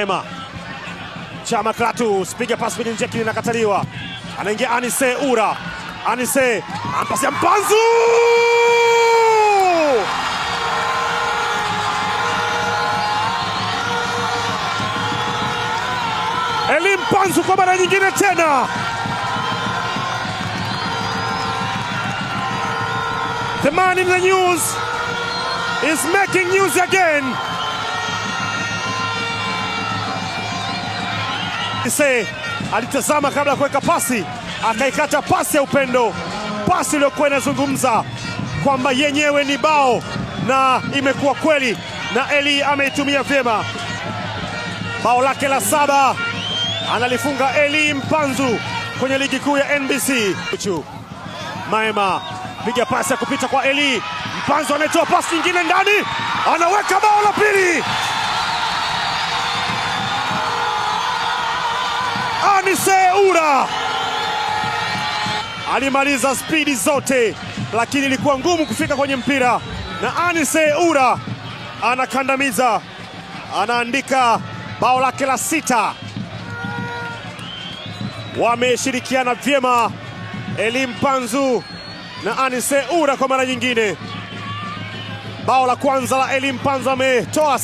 Ema Chama Clatous piga pasi kwenye njia, kile inakataliwa, anaingia Anise Ura. Anise ampasia Mpanzu! Eli Mpanzu kwa mara nyingine tena. The man in the news is making news again. Anise alitazama kabla ya kuweka pasi, akaikata pasi ya upendo, pasi iliyokuwa inazungumza kwamba yenyewe ni bao, na imekuwa kweli, na Eli ameitumia vyema. Bao lake la saba analifunga Eli Mpanzu kwenye ligi kuu ya NBC. Maema piga pasi ya kupita kwa Eli Mpanzu, anatoa pasi nyingine ndani, anaweka bao la pili. Anise Ura alimaliza spidi zote, lakini ilikuwa ngumu kufika kwenye mpira, na Anise Ura anakandamiza, anaandika bao lake la sita. Wameshirikiana vyema Eli Mpanzu na Anise Ura kwa mara nyingine. Bao la kwanza la Eli Mpanzu ametoa